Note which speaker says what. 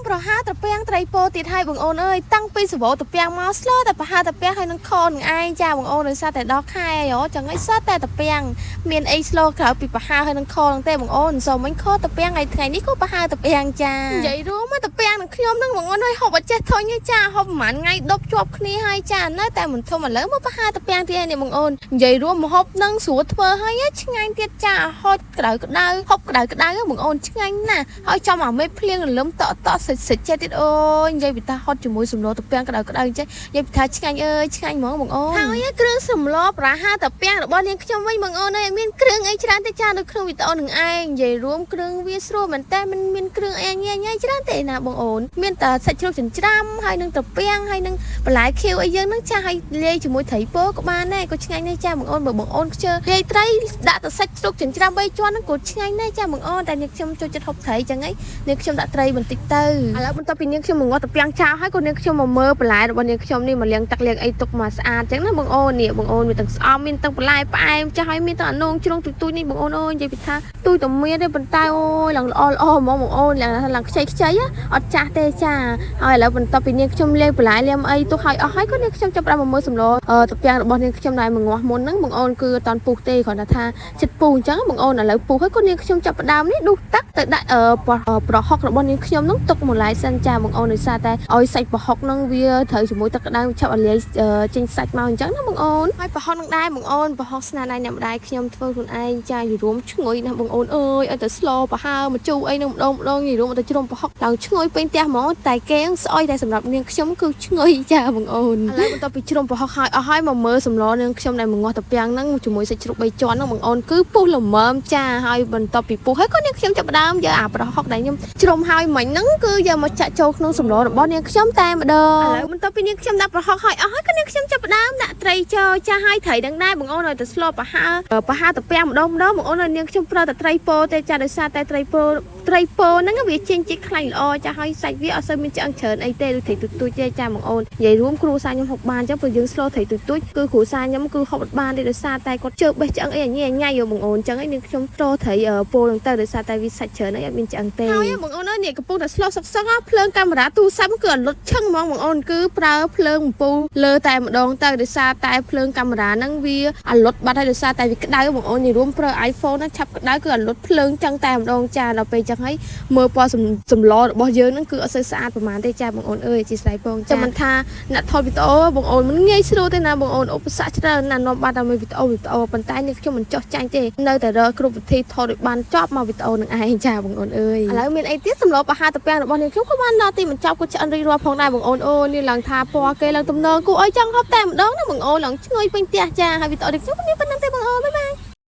Speaker 1: ប្រហើត្រពាំងត្រីពោទៀតហើយបងអូនអើយតាំងពីសវោត្រពាំងមកស្លតែប្រហើត្រពាំងហើយនឹងខនឹងឯងចាបងអូនដោយសារតែដល់ខែហ៎ចឹងឯងសតែត្រពាំងមានអីស្លក្រៅពីប្រហើហើយនឹងខនឹងទេបងអូនសូមមិញខត្រពាំងហើយថ្ងៃនេះក៏ប្រហើត្រពាំងចានិយាយរួមមកត្រពាំងនឹងខ្ញុំនឹងបងអូនអើយហូបអត់ចេះធុញទេចាហូបប្រហែលថ្ងៃដប់ជាប់គ្នាហើយចានៅតែមិនធំឥឡូវមកប្រហើត្រពាំងទៀតហើយនេះបងអូននិយាយរួមមកហូបនឹងស្រួលធ្វើហើយឆ្ងាញ់ទៀតចាហូចក្តៅក្តៅហូបក្តៅក្តៅបងអូនឆ្ងាញ់ណាស់ហើយចំអាមេភ្លៀងរលឹមតក់តក់សិចសិចចេះទៀតអូយនិយាយពីថាហត់ជាមួយសម្លត្រពាំងក្តៅក្តៅចេះនិយាយពីថាឆ្ងាញ់អើយឆ្ងាញ់ហ្មងបងអូនហើយគ្រឿងសម្លប្រហាត្រពាំងរបស់នាងខ្ញុំវិញបងអូនអើយមានគ្រឿងអីច្រើនទេចានៅក្នុងវីដេអូនឹងឯងនិយាយរួមគ្រឿងវាស្រួលមែនតើมันមានគ្រឿងអីញ៉ៃញ៉ៃច្រើនទេណាបងអូនមានតែសាច់ជ្រូកចិញ្ច្រាំហើយនឹងត្រពាំងហើយនឹងបន្លែខៀវអីយើងនឹងចាហើយលាយជាមួយត្រីពោក៏បានដែរក៏ឆ្ងាញ់ដែរចាបងអូនបើបងអូនខ្ជិលលាយត្រីដាក់តែសាច់ជ្រូកចិញ្ច្រាំ3ជាន់ហ្នឹងក៏ឆ្ងាញ់ដែរចាបងអូនតែនាងខ្ញុំចូលចិត្តហូបត្រីចឹងឯងនាងខ្ញុំដាក់ត្រីបន្តិចទៅឥឡូវបន្ទាប់ពីនាងខ្ញុំមកងាត់ត្រពាំងចោលហើយក៏នាងខ្ញុំមកមើលបន្លែរបស់នាងខ្ញុំនេះមកលាងទឹកលាងអីទុកមកស្អាតចឹងណាបងអូននេះបងអូនមានទាំងស្អំមានទាំងបន្លែផ្អែមចាស់ហើយមានទាំងអានងជ្រុងទូចៗនេះបងអូនអើយនិយាយពីថាទូចតែមានទេប៉ុន្តែអូយឡើងល្អល្អហ្មងបងអូនឡើងឡើងខ្ចីខ្ចីអត់ចាស់ទេចាហើយឥឡូវបន្ទាប់ពីនាងខ្ញុំលាងបន្លែលាងអីទុកហើយអស់ហើយក៏នាងខ្ញុំចាប់ផ្ដើមមកមើលសម្លត្រពាំងរបស់នាងខ្ញុំដែរមកងាស់មុនហ្នឹងបងអូនគឺអត់តាន់ពុះទេគ្រាន់តែថាចិត្តពុះអញ្ចឹងបងអូនឥឡូវពុះហើយក៏នាងខ្ញុំចាប់ផ្ដើមនេះដុសទឹកទៅដាក់ប្រហុករបស់នាងខ្ញុំហ្នឹងទុកមួយឡែសិនចាបងអូនដោយសារតែឲ្យសាច់ប្រហុកហ្នឹងវាត្រូវជាមួយទឹកក្តៅឆាប់ឲ្យលាយចេញសាច់មកអញ្ចឹងណាបងអូនហើយប្រហុកហ្នឹងដែរបងអូនប្រហុកស្នាដៃអ្នកម្ដាយខ្ញុំធ្វើខ្លួនឯងចាយរួមឈ្ងុយណាស់បងអូនអើយឲ្យតែស្លប្រហើមកជូរអីនឹងម្ដងម្ដងនិយាយរួមឲ្យតែជ្រុំប្រហុកឡើងឈ្ងុយពេញផ្ទះហ្មងតែគេងស្អុយតែសម្រាប់នាងខ្ញុំគឺឈ្ងុយចាបងអូនឥឡូវបន្ទាប់ពីជ្រុំប្រហុកហើយអស់ហើយមកមើលសម្លនាងខ្ញុំដែលមកងាស់តាពាំងហ្នឹងជាមួយសាច់ជ្រូក3ជាន់ហ្នឹងបងអូនគឺពុះល្មមចាហើយបន្ទាប់ពីពុះហើយក៏នាងខ្ញុំចាប់ផ្ដើមយកអាប្រហុកដែលខ្ញុំជ្រុំហើយមិញហ្នឹងគឺយកមកចាក់ចូលក្នុងសម្លរបស់នាងខ្ញុំតែម្ដងឥឡូវបន្ទាប់ពីនាងខ្ញុំដាក់ប្រហុកហើយអស់ហើយក៏នាងខ្ញុំចាប់ផ្ដើមដាក់ត្រីចូលចាហើយត្រីនឹងដែរបងអូនឲ្យតែស្លប្រហើប្រហើតាពាំងម្ដងម្ដងបងអូនឲ្យនាងខ្ញុំប្រើតែត្រីពោទេចាដោយសារតែត្រីពោត្រីពោហ្នឹងវាចេញជាតិខ្លាញ់ល្អចាហើយសាច់វាអត់សូវមានឆ្អឹងច្រើនអីទេដូចត្រីទូចទូចទេចាបងអូននិយាយរួមគ្រួសារខ្ញុំហូបបានអញ្ចឹងព្រោះយើងស្លត្រីទូចទូចគឺគ្រួសារខ្ញុំគឺហូបអត់បានទេដោយសារតែគាត់ជើបេះឆ្អឹងអីអញញ៉ៃបងអូនអញ្ចឹងឯងនាងខ្ញុំត្រត្រីពោហ្នឹងទៅដោយសារតែវាសាច់ច្រើនអីអត់មានឆ្អឹងទេហើយបងអូនអើយនេះកំពុងតែស្លសុកសុកភ្លើងកាមេរ៉ាទូរស័ព្ទគឺអត់លុតឈឹងហ្មងបងអូនគឺប្រើភ្លើងអំពូលលើតែម្ដងទៅដោយសារតែភ្លើងកាមេរ៉ាហ្នឹងវាអលុតបាត់ហើយដោយសារតែវាក្តៅបងអូននិយាយរួមប្រើ iPhone ហ្នឹងឆាប់ក្តៅគឺអលុតភ្លើងចឹងតែម្ដងចាដល់ពេលចឹងហើយមើលពណ៌សម្លរបស់យើងហ្នឹងគឺអត់សូវស្អាតប្រហែលទេចាបងអូនអើយអធិស្ឋានផងចាំមិនថាអ្នកថតវីដេអូបងអូនមិនងាយស្រួលទេណាបងអូនឧបសគ្គច្រើនណាស់នាំបានតែមួយវីដេអូវីដេអូប៉ុន្តែនេះខ្ញុំមិនចោះចាញ់ទេនៅតែរកគ្រប់វិធីថតឲ្យបានចប់មកវីដេអូនឹងឯងចាបងអូនអើយឥឡូវមានអីទៀតសម្លប្រហាតាពាំងរបស់នាងខ្ញុំក៏បានដល់ទីបញ្ចប់ក៏ឆ្អិនរួចរាល់ផងដែរបងអូនអូននេះឡើងថាពណ៌គេឡើងទំនងគួរឲ្យចង់ហូបតែម្ដងណាបងអូនឡើងឈ្ងុយពេញផ្ទះចាហើយវីដេអូនេះខ្ញុំក៏មានប៉ុណ្្នឹងទេបងអូន bye bye.